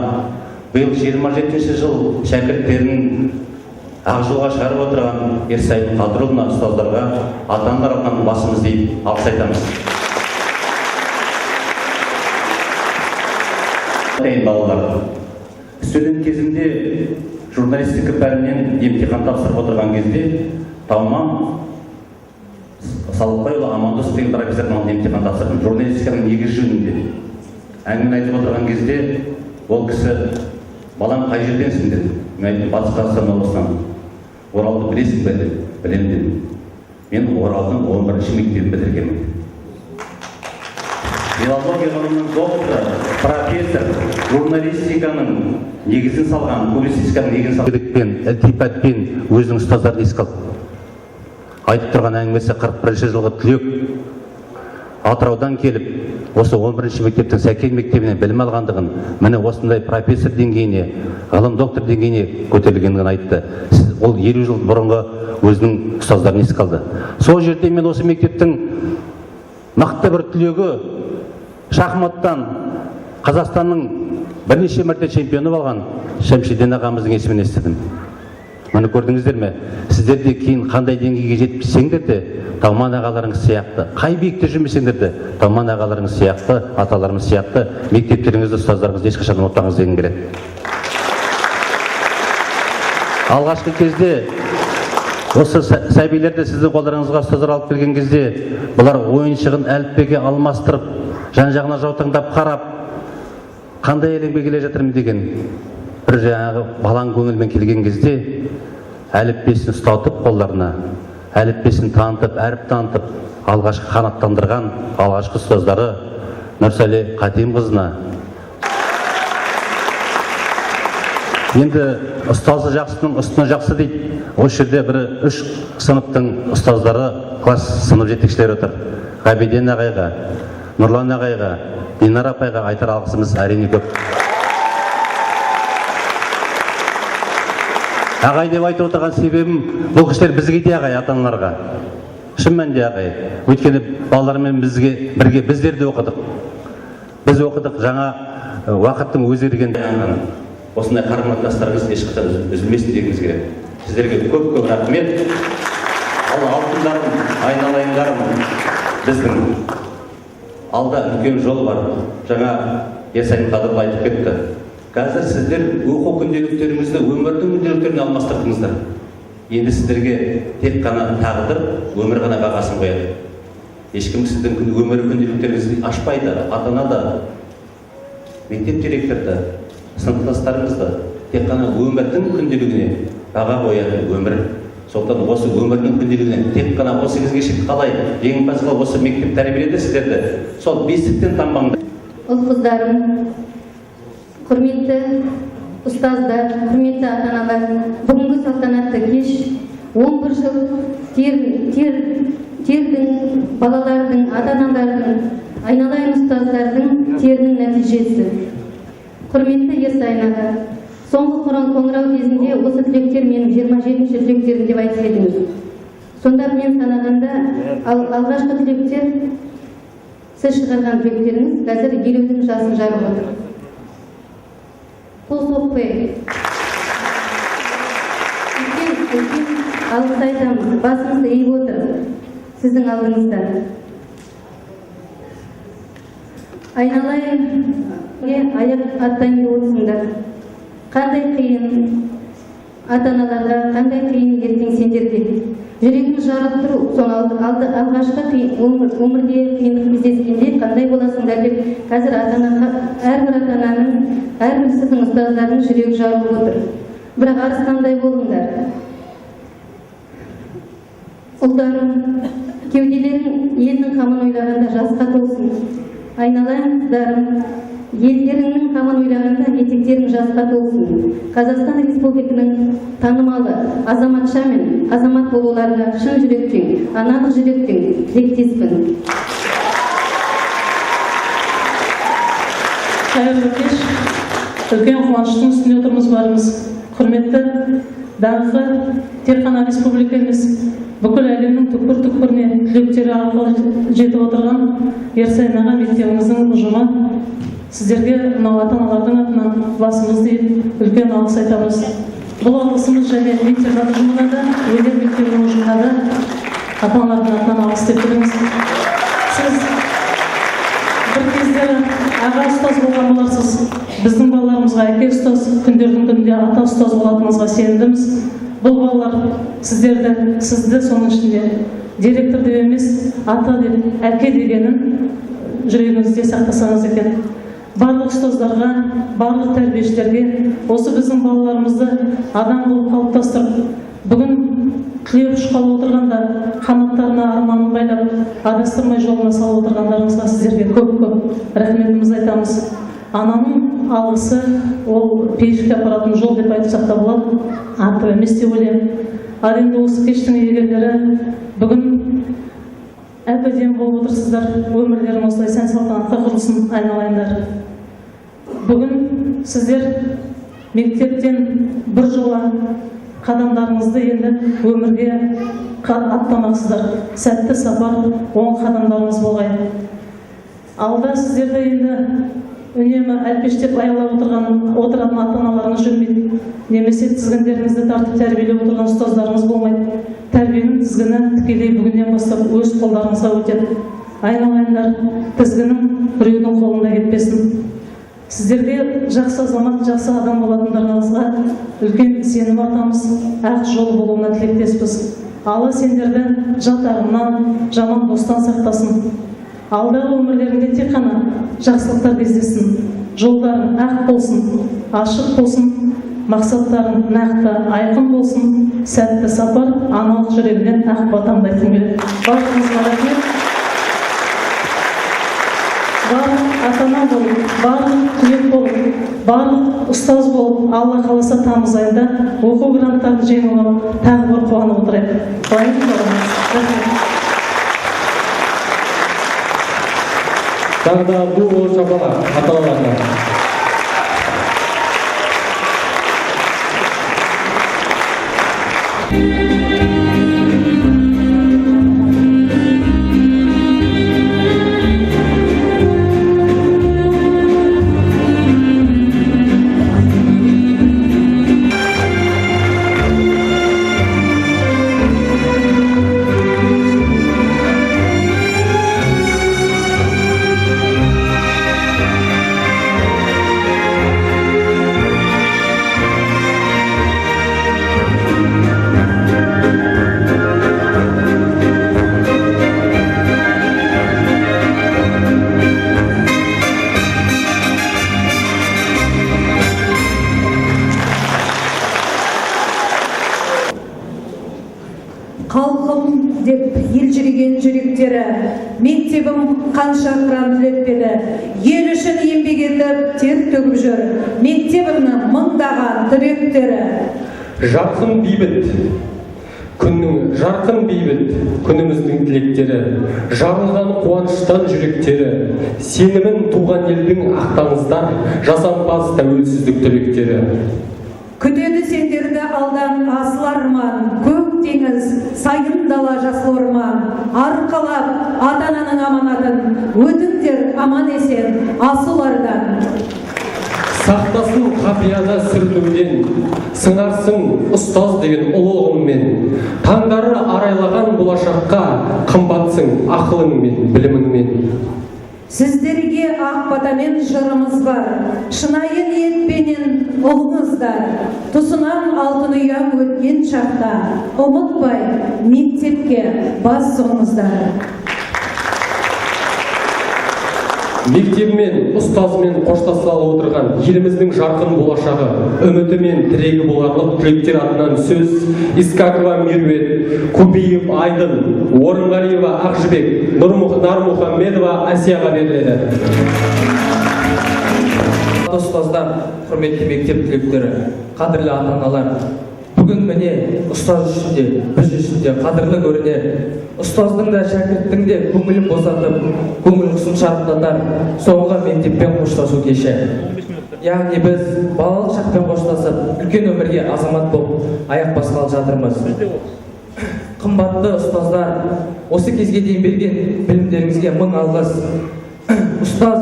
биыл 27-ші жыл шәкірттерін ақ жолға шығарып отырған Ерсайын Қадырұлына, ұстаздарға, ата-аналар атынан басымызды иіп алғыс айтамыз. Балалар, студент кезімде журналистика пәнінен емтихан тапсырып отырған кезде Тауман Салықбайұлы Амандосов деген профессордың алдында емтихан тапсырдым. Журналистиканың негізі жөнінде әңгіме айтып отырған кезде ол кісі: балам, қай жерденсің деді. Мен айттым, Батыс Қазақстан облысынан. Оралды білесің бе деді. Білемін дедім. Мен Оралдың 11-ші мектебін бітіргенмін. Филология ғылымының докторы, профессор, журналистиканың негізін салған, публицистиканың негізін салған. Ілтипатпен өзінің ұстаздарын еске алды. Айтып тұрған әңгімесі 41-ші жылғы түлек Атыраудан келіп, осы 11-ші мектептің Сәкен мектебінен білім алғандығын, міне осындай профессор деңгейіне, ғылым доктор деңгейіне көтерілгенін айтты. Ол 50 жыл бұрынғы өзінің ұстаздарын еске алды. Сол жерде мен осы мектептің мықты бір түлегі, шахматтан Қазақстанның бірнеше мәрте чемпионы болған Шәмшиден ағамыздың есімін естідім. Мұны көрдіңіздер ме? Сіздер де кейін қандай деңгейге жетпесеңдер де, Тауман ағаларыңыз сияқты, қай биікте жүрмесеңдер де, Тауман ағаларыңыз сияқты, аталарымыз сияқты мектептеріңізді, ұстаздарыңызды ешқашан ұмытпаңыз дегім келеді. Алғашқы кезде осы сәбилерді сіздің қолдарыңызға ұстаздар алып келген кезде, бұлар ойыншығын әліппеге алмастырып, жан-жағына жаутаңдап қарап, қандай әлемге келе жатырмын деген бір жаңағы балаң көңілмен келген кезде әліппесін ұстатып қолдарына, әліппесін танытып, әріп танытып, алғашқы қанаттандырған алғашқы ұстаздары Нұрсәле Қатемқызына. Енді ұстазы жақсының үстіне жақсы дейді. Осы жерде бір 3 сыныптың ұстаздары, класс сынып жетекшілері отыр. Ғабиден ағайға, Нұрлан ағайға, Динара апайға айтар алғысымыз әрине көп. Ағай деп айтып отырған себебім, бұл кісілер бізге де ағай, ата-аналарға. Шын мәнінде ағай. Өйткені балалармен бізге бірге біздер де оқыдық. Біз оқыдық, жаңа уақыттың өзгерген. Осындай қарым-қатынастарыңыз ешқашан үзілмесін дегіміз келеді. Сіздерге көп-көп рахмет. Ал алтындарым, айналайындарым, біздің алда үлкен жол бар. Жаңа Ерсайын Қадырұлы айтып кетті. Қазір сіздер оқу күнделіктеріңізді өмірдің күнделіктеріне алмастырдыңыздар. Енді сіздерге тек қана тағдыр, өмір ғана бағасын қояды. Ешкім сіздің өмір күнделіктеріңізді ашпайды. Ата-ана да, мектеп директоры да, сыныптастарыңыз да тек қана өмірдің күнделігіне баға қояды өмір. Сондықтан осы өмірдің күнделігіне тек қана осы кезге шейін қалай жеңімпаз қылып осы мектеп тәрбиеледі сіздерді, сол бесіктен тамбаңдар. Ұл қыздарым, құрметті ұстаздар, құрметті ата-аналар, бүгінгі салтанатты кеш 11 жыл тердің, балалардың, ата-аналардың, айналайын ұстаздардың терінің нәтижесі. Құрметті Ерсайын аға, соңғы қоңырау кезінде осы түлектер менің 27-ші түлектерім деп айтып едіңіз. Сонда мен санағанда алғашқы түлектер, сіз шығарған түлектеріңіз қазір 50-дің жасын жарып отыр. Қол соқпай. Алғыс айтамыз, басымызды иіп отырып сіздің алдыңызда. Айналайын, аяқ аттан келіп отырсыңдар. Қандай қиын ата-аналарға, қандай қиын ертең сендерге. Жүрегіміз жарылып тұр, соны алғашқы өмірде қиындық кездескенде қандай боласыңдар деп қазір әрбір ата-ананың, әрбір сіздің ұстаздардың жүрегі жарылып отыр. Бірақ арыстандай болыңдар. Ұлдарым, кеуделерің елдің қамын ойлағанда жасқа толсын. Айналайын қыздарым, елдеріңнің қамын ойлағанда етектерің жасқа толсын. Қазақстан Республикасының танымалы азаматша мен азамат болуларына шын жүректен, аналық жүректен тілектеспін. Қайырлы кеш. Үлкен қуаныштың үстінде отырмыз барымыз. Құрметті даңқы тек қана республика емес, бүкіл әлемнің түкпір-түкпіріне түлектері арқылы жетіп отырған Ерсайын аға мектебіміздің ұжымы сіздерге мынау ата-аналардың атынан басымызды иіп үлкен алғыс айтамыз. Бұл алғысымыз және интернат ұжымына да, өнер мектебінің ұжымына да ата-аналардың атынан алғыс деп біліңіз. Сіз бір кездері аға ұстаз болған боларсыз, біздің балаларымызға әке ұстаз, күндердің күнінде ата ұстаз болатыныңызға сенімдіміз. Бұл балалар сізді соның ішінде директор деп емес, ата деп, әке дегенін жүрегіңізде сақтасаңыз екен. Барлық ұстаздарға, барлық тәрбиешілерге осы біздің балаларымызды адам болып қалыптастырып, бүгін түлеп ұшқалы отырғанда қанаттарына арманын байлап, адастырмай жолына салып отырғандарыңызға сіздерге көп-көп рахметімізді айтамыз. Ананың алғысы ол пейішке апаратын жол деп айтсақ та болады, артық емес деп ойлаймын. Ал енді осы кештің иегерлері бүгін әп-әдемі болып отырсыздар, өмірлерің осылай сән салтанатқа құрылсын, айналайындар. Бүгін сіздер мектептен бір жола қадамдарыңызды енді өмірге аттамақсыздар. Сәтті сапар, оң қадамдарыңыз болғай. Алда сіздерді енді үнемі әлпештеп аялап отыратын ата-аналарыңыз жүрмейді, немесе тізгіндеріңізді тартып тәрбиелеп отырған ұстаздарыңыз болмайды. Тәрбиенің тізгіні тікелей бүгіннен бастап өз қолдарыңызға өтеді. Айналайындар, тізгінің біреудің қолында кетпесін. Сіздерге жақсы азамат, жақсы адам болатындарыңызға үлкен сенім артамыз, ақ жол болуына тілектеспіз. Алла сендерді жат ағымнан, жаман достан сақтасын. Алдағы өмірлеріңде тек қана жақсылықтар кездессін, жолдарың ақ болсын, ашық болсын, мақсаттарың нақты, айқын болсын. Сәтті сапар, аналық жүрегінен ақ батамды айтқым келеді. Барлығыңызға рахмет. Барлық ата-ана болып, барлық түлек болып, барлық ұстаз болып, Алла қаласа тамыз айында оқу гранттарын жеңіп алып, тағы бір қуанып отырайық. Рахмет. Тағы да ду қол шапалақ ата-аналарына. Халқым деп елжіреген жүректері, мектебім қанша қыран түлетпеді, ел үшін еңбек етіп тер төгіп жүр, мектебімнің мыңдаған түлектері. Жарқын бейбіт күннің, жарқын бейбіт күніміздің тілектері, жарылған қуаныштан жүректері, сенімін туған елдің ақтаңыздар, жасампаз тәуелсіздік түлектері. Күтеді сендерді алдан асыл арман, көк теңіз, сайын дала жасыл орман, арқалап ата-ананың аманатын, өтіңдер аман есен асыл ардан. Сақтасын қапияда сүрінуден, сыңарсың ұстаз деген ұлы ұғыммен. Таңдары арайлаған болашаққа қымбатсың ақылыңмен, біліміңмен. Сіздерге ақ батамен жырымыз бар, шынайы ниетпенен ұғыңыздар. Тұсынан алтын ұяң өткен шақта, ұмытпай мектепке бас сұғыңыздар. Мектебімен, ұстазымен қоштасқалы отырған еліміздің жарқын болашағы, үміті мен тірегі боларлық түлектер атынан сөз Искакова Меруерт, Кубиев Айдын, Орынғалиева Ақжібек, Нармұхаммедова Әсияға беріледі. Ұстаздар, құрметті мектеп түлектері, қадірлі ата-аналар, бүгін міне ұстаз үшін де, біз үшін де қадірлі көрінер. Ұстаздың да, шәкірттің де көңілін босатып, көңіл құсын шарықтатар соңғы мектеппен қоштасу кеші. Яғни біз балалық шақпен қоштасып, үлкен өмірге азамат болып аяқ басқалы жатырмыз. Қымбатты ұстаздар, осы кезге дейін берген білімдеріңізге мың алғыс. Ұстаз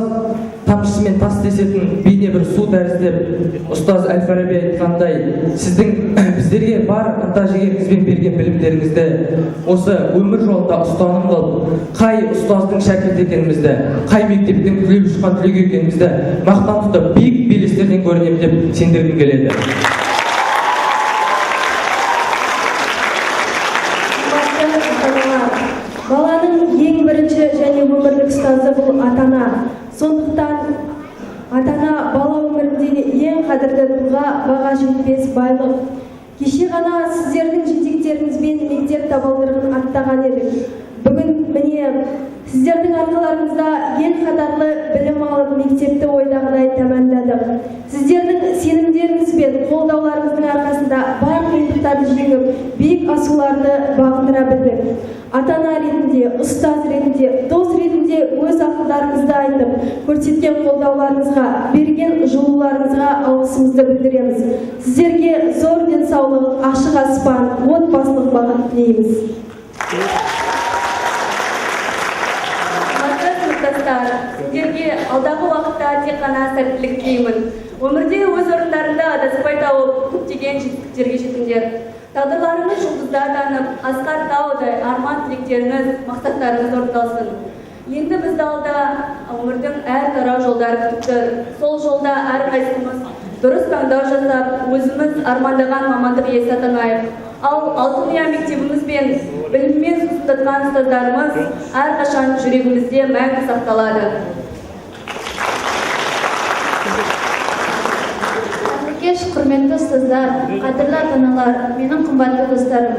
тамшысымен тас десетін бейне бір су тәріздеп, ұстаз Әл-Фараби айтқандай, сіздің біздерге бар ынта жігеріңізбен берген білімдеріңізді осы өмір жолында ұстаным қылып, қай ұстаздың шәкірті екенімізді, қай мектептің түлеп ұшқан түлегі екенімізді мақтан тұтып, биік белестерден көрінемін деп сендіргім келеді. Баланың ең бірінші және өмірлік ұстазы бұл ата-ана. Сондықтан ата-ана бала өміріндегі ең қадірлі тұлға, баға жетпес байлық. Кеше ғана сіздердің жетектеріңізбен мектеп табалдырығын аттаған едік. Бүгін міне сіздердің арқаларыңызда ел қатарлы білім алып, мектепті ойдағыдай тәмамдадық. Сіздердің сенімдеріңіз бен қолдауларыңыздың арқасында бар қиындықтарды жеңіп, биік асуларды бағындыра білдік. Ата-ана ретінде, ұстаз ретінде, дос ретінде өз ақылдарыңызды айтып, көрсеткен қолдауларыңызға, берген жылуларыңызға алғысымызды білдіреміз. Сіздерге зор денсаулық, ашық аспан, отбасылық бақыт тілейміз. Сыныптастар, сіздерге алдағы уақытта тек қана сәттілік тілеймін. Өмірде өз орындарында адаспай тауып, көптеген жетістіктерге жетіңдер. Тағдырларыңыз жұлдызда танып, асқар таудай арман тілектеріңіз, мақсаттарыңыз орындалсын. Енді бізді алда өмірдің әр тарау жолдары күтіп тұр. Сол жолда әрқайсымыз дұрыс таңдау жасап, өзіміз армандаған мамандық иесі атанайық. Ал алтын ұя мектебіміз бен біліммен сусындатқан ұстаздарымыз әрқашан жүрегімізде мәңгі сақталады. Кеш, құрметті ұстаздар, қадірлі ата-аналар, менің қымбатты достарым.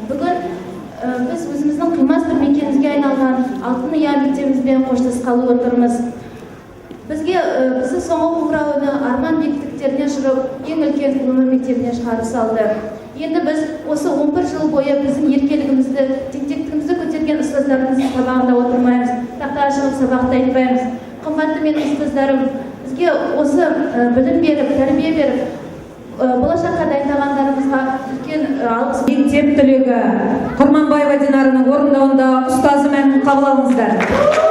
Бүгін біз өзіміздің қимас бір мекенімізге айналған алтын ұя мектебімізбен қоштасқалы отырмыз. Бізді соңғы қоңырауны арман биіктіктеріне ұшырып, ең үлкен өмір мектебіне шығарып салды. Енді біз осы 11 жыл бойы біздің еркелігімізді, тентектігімізді көтерген ұстаздарымыздың сабағында отырмаймыз, тақтаға шығып сабақты айтпаймыз. Қымбатты менің ұстаздарым, бізге осы білім беріп, тәрбие беріп, болашаққа дайындағандарымызға үлкен алғыс. Мектеп түлегі Құрманбаева Динараның орындауында ұстазым әнін қабыл алыңыздар. Өмірден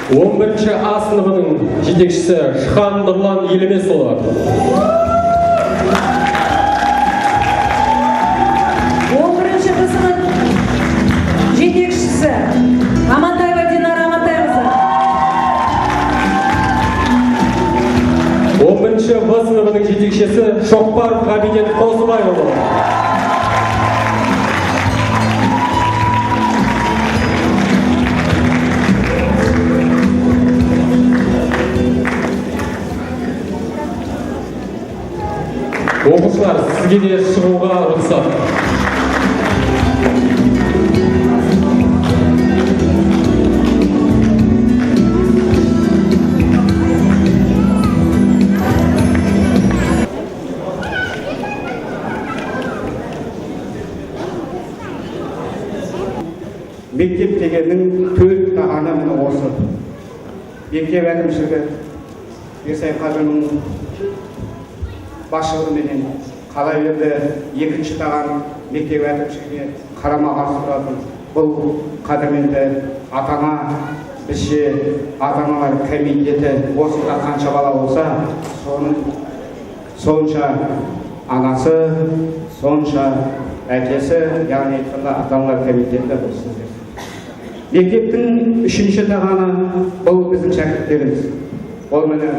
11 А сыныбының жетекшісі Шхан Нұрлан Елемесұлы. 11 Б сынып жетекшісі Амантаева Динара Амантайқызы. 11 В сыныбының жетекшісі Шоқпаров Ғабиден Қозыбайұлы. Оқушылар, сізге де шығуға рұқсат. Мектеп дегеннің төрт тағаны міне осы. Мектеп әкімшілігі Ерсай қажының басшылығыменен, қала берді екінші таған мектеп әкімшілігіне қарама-қарсы тұратын бұл қадірменді ата-ана, бізше ата-аналар комитеті, осында қанша бала болса, соның сонша анасы, сонша әкесі, яғни айтқанда ата-аналар комитеті бұл сіздер. Мектептің үшінші тағаны бұл біздің шәкірттеріміз. Ол міне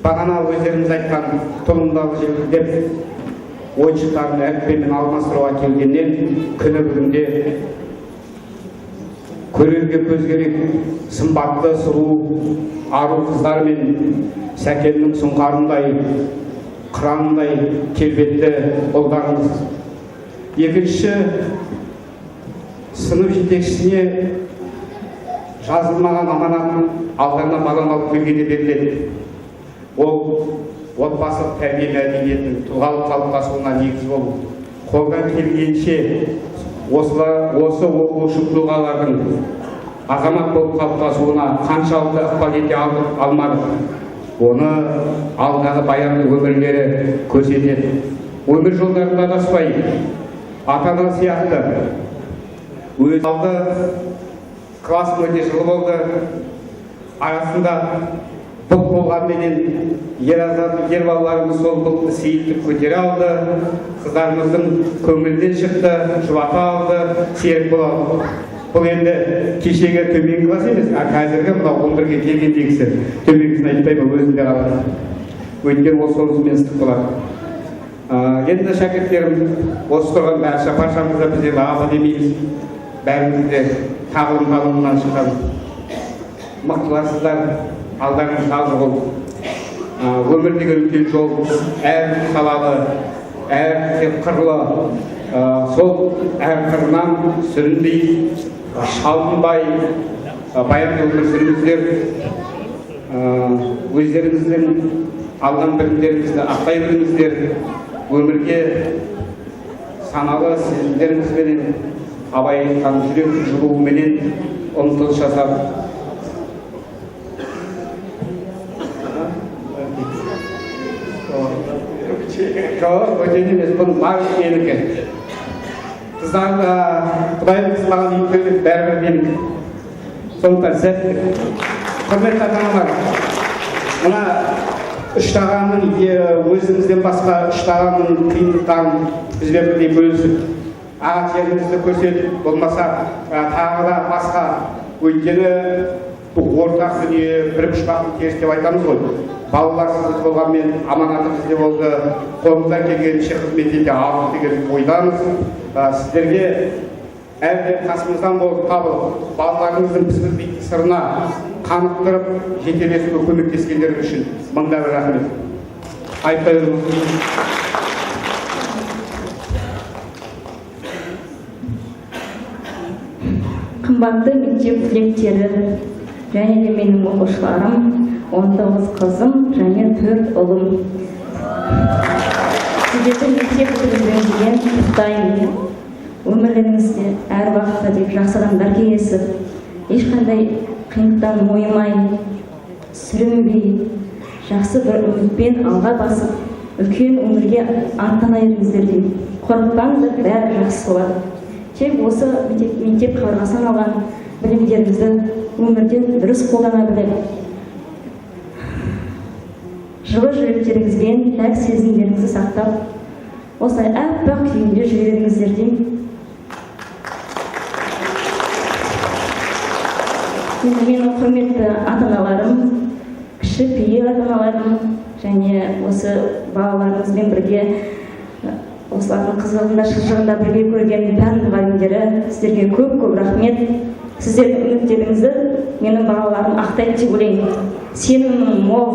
бағана өздеріңіз айтқан тұлымдағы желкілдеп ойыншықтарын әліппемен алмастыруға келгеннен күні бүгінде көрерге көз керек сымбатты сұлу ару қыздар мен Сәкеннің сұңқарындай қыранындай келбетті ұлдарымыз. Екінші сынып жетекшісіне жазылмаған аманат алдарына баланы алып келгенде беріледі. Ол отбасылық тәрбие мәдениетінің тұлғалық қалыптасуына негіз болу. Қолдан келгенше осы оқушы тұлғалардың азамат болып қалыптасуына қаншалықты ықпал ете алмадық. Оны алдағы баянды өмірлері көрсетеді. Өмір жолдарында адаспай, ата-ана сияқты өз алды классым өте жылы болды. Арасында бұлт болғанменен ер балаларымыз сол бұлтты сейілтіп көтере алды. Қыздарымыздың көңілінен шықты, жұбата алды, серік бола алды. Бұл енді кешегі төменгі класс емес, а қазіргі мынау 11-ге келгендегісі. Төменгісін айтпаймын, өзінде қалады. Өйткені ол сонысымен ыстық болады. Енді шәкірттерім, осы тұрған барша баршамызда біз енді апа демейміз. Бәріміз де тағылым танымынан шыққан мықтыларсыздар, алдарыңыз алды бол. Өмір деген үлкен жол, әр салалы, әр қырлы, сол әр қырынан сүрінбей, шалынбай, баянды өмір сүріңіздер. Өздеріңіздің алған білімдеріңізді ақтай біліңіздер. Өмірге саналы сезімдеріңізбенен, Абай айтқан жүрек жылуыменен ұмтылыс жасап, жоқ, бөтен емес, бұның барлығы менікі. Қыздар, Құдайдың қызы маған үйіп берді, бәрібір менікі. Сондықтан сәттілік. Құрметті ата-аналар, мына үш тағанның, өзіңізден басқа үш тағанның қиындықтарын бізбен бірдей бөлісіп, ағат жеріңізді көрсетіп, болмаса тағы да басқа, өйткені бұл ортақ дүние, бір пұшпақтың терісі деп айтамыз ғой. Балалар сізді болғанмен аманаты бізде болды, қолымыздан келгенше қызмет ете алдық деген ойдамыз. Сіздерге әрдайым қасымыздан болып табылып, балаларыңыздың біз білмейтін сырына қанықтырып, жетелесуге көмектескендері үшін мыңда бір рахмет. Айтпай беріңіз. Қымбатты мектеп түлектері және де менің оқушыларым, 19 қызым және 4 ұлым. Сіздерді мектеп бітіргендеріңізбен құттықтаймын. Өмірлеріңізде әр уақытта тек жақсы адамдар кездесіп, ешқандай қиындықтан мойымай, сүрінбей, жақсы бір үмітпен алға басып, үлкен өмірге аттана беріңіздер деймін. Қорықпаңыздар, бәрі жақсы болады. Тек осы мектеп қабырғасынан алған Білімдеріңізді өмірде дұрыс қолдана біліп, жылы жүректеріңізбен пәк сезімдеріңізді сақтап, осылай аппақ күйінде жүре беріңіздер деймін. Енді менің құрметті ата-аналарым, кішіпейіл ата-аналарым және осы балаларымызбен бірге осылардың қызығында шыжығында бірге көрген пән мұғалімдері, сіздерге көп-көп рахмет. Сіздердің үміттеріңізді менің балаларым ақтайды деп ойлаймын. Сенімім мол,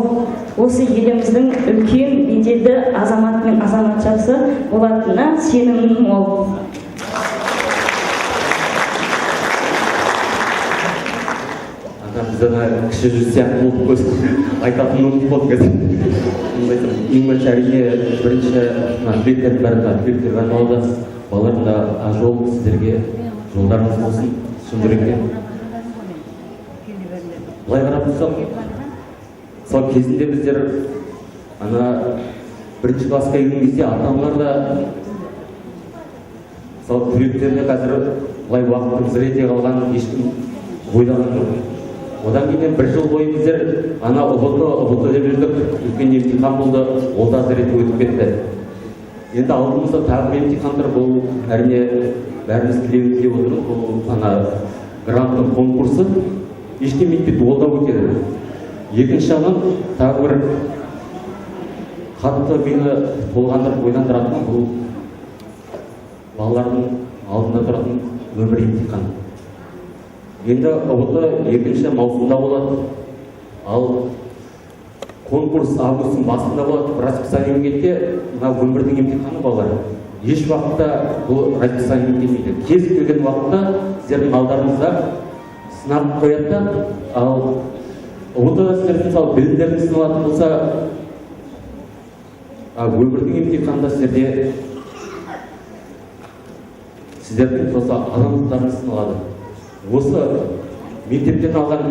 осы еліміздің үлкен беделді азаматы мен азаматшасы болатынына сенімім мол. Ана біз ана кіші жүз сияқты болып көз айтатынын ұмытып қалдық қазір. Ең бірінші әрине бірінші мына түлектердің бәрі мына түлектерге арналады. Балалардың да жол сіздерге жолдарыңыз болсын шын жүректен. Былай қарап тұрсақ, сол кезінде біздер ана бірінші классқа келген кезде ата-аналар да сол түлектеріне қазір былай уақыттың зыр ете қалғанын ешкім ойлаған жоқ. Одан кейін бір жыл бойы біздер ана ҰБТ деп жүрдік, үлкен емтихан болды, ол да зыр етіп өтіп кетті. Енді алдымызда тағы бір емтихан тұр, бұл әрине бәріміз тілеп отырмыз, бұл ана гранттың конкурсы ештеңе етпейді, ол да өтеді. Екінші жағынан тағы бір қатты мені толғандырып ойландыратын бұл балалардың алдында тұратын өмір емтихан. Енді ҰБТ екінші маусымда болады, ал конкурс августтың басында болады. Расписаниемен кетте мына өмірдің емтиханы балалар. Еш уақытта бұл расписаниемен келмейді. Кез келген уақытта сіздердің алдарыңызда сынақ қояды да, ал ҰБТ сіздердің мысалы білімдеріңіз сыналатын болса, өмірдің емтиханында сіздердің осы адамдықтарыңыз сыналады. Осы мектептен алған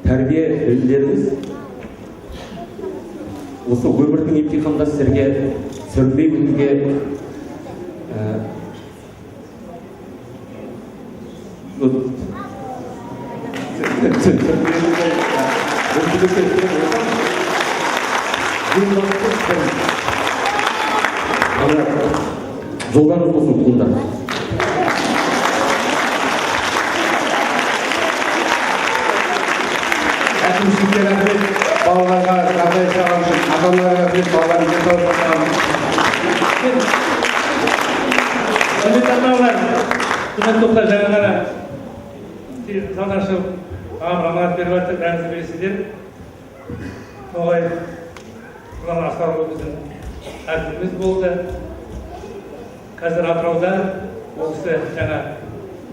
тәрбие білімдеріңіз осы өмірдің емтиханында сіздерге сүрінбей өтуге жолдарыңыз болсын құлындар. Әкімшілікке рахмет, балаларға жағдай жасаған үшін, ата-аналарға рахмет, балалардың денсаулығын сақтаған үшін. Құрметті ата-аналар, құрметті достар, жаңа ғана залдан шығып ағам аманат беріп жатыр, бәріңіз білесіздер. Ноғай Нұрлан Асқарұлы біздің әкіміміз болды. Қазір Атырауда ол кісі жаңа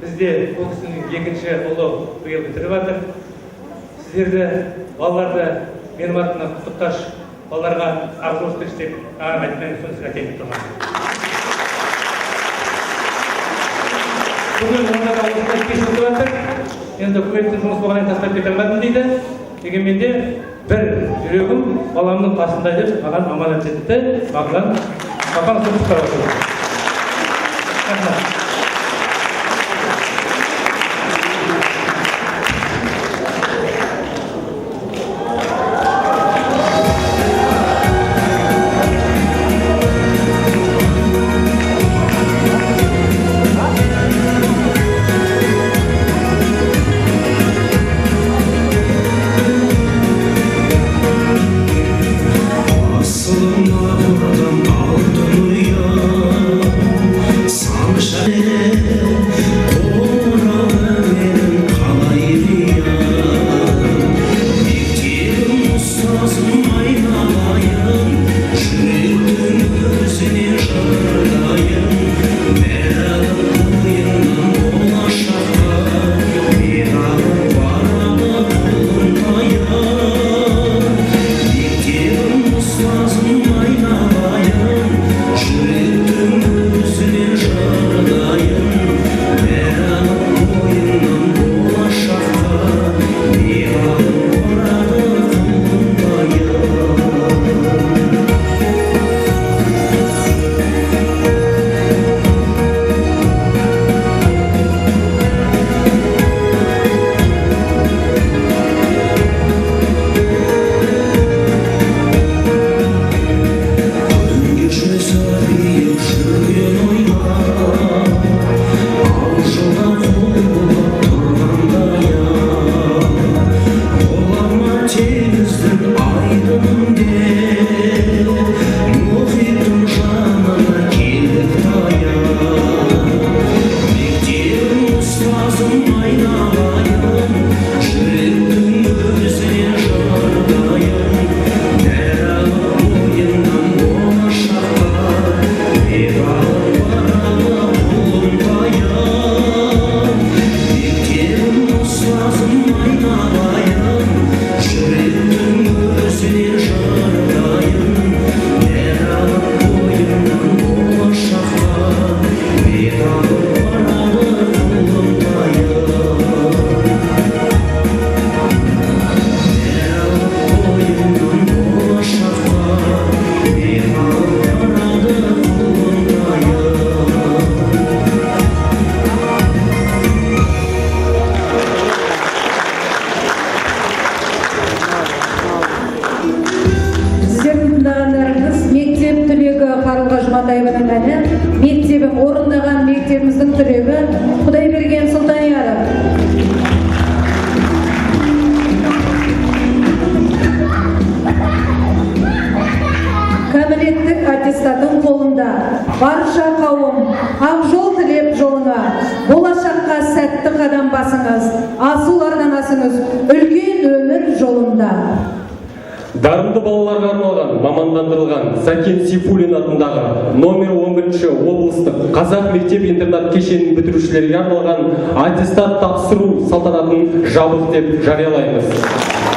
бізде ол кісінің екінші ұлы биыл бітіріп жатыр. Сіздерді, балаларды менің атымнан құттықташ, балаларға ақ жол тілеймін деп ағам айтпаймын, соны сізге айтайын деп тұрмын. Бүгін онда да осындай кеш өтіп жатыр. Енді үкіметтің жұмысы болғаннан кейін тастап кете алмадым дейді. Дегенмен де бір жүрегім баламның қасында деп маған аманат етті. Маған құттықтап отыр. Рахмет. Asılına vurdum altın uyan. Барша қауым ақ жол тілеп жолыңа, болашаққа сәтті қадам басыңыз, асулардан асыңыз үлкен өмір жолында. Дарынды балаларға арналған мамандандырылған Сәкен Сейфуллин атындағы номер 11 облыстық қазақ мектеп интернат кешенін бітірушілерге арналған аттестат тапсыру салтанатын жабық деп жариялаймыз.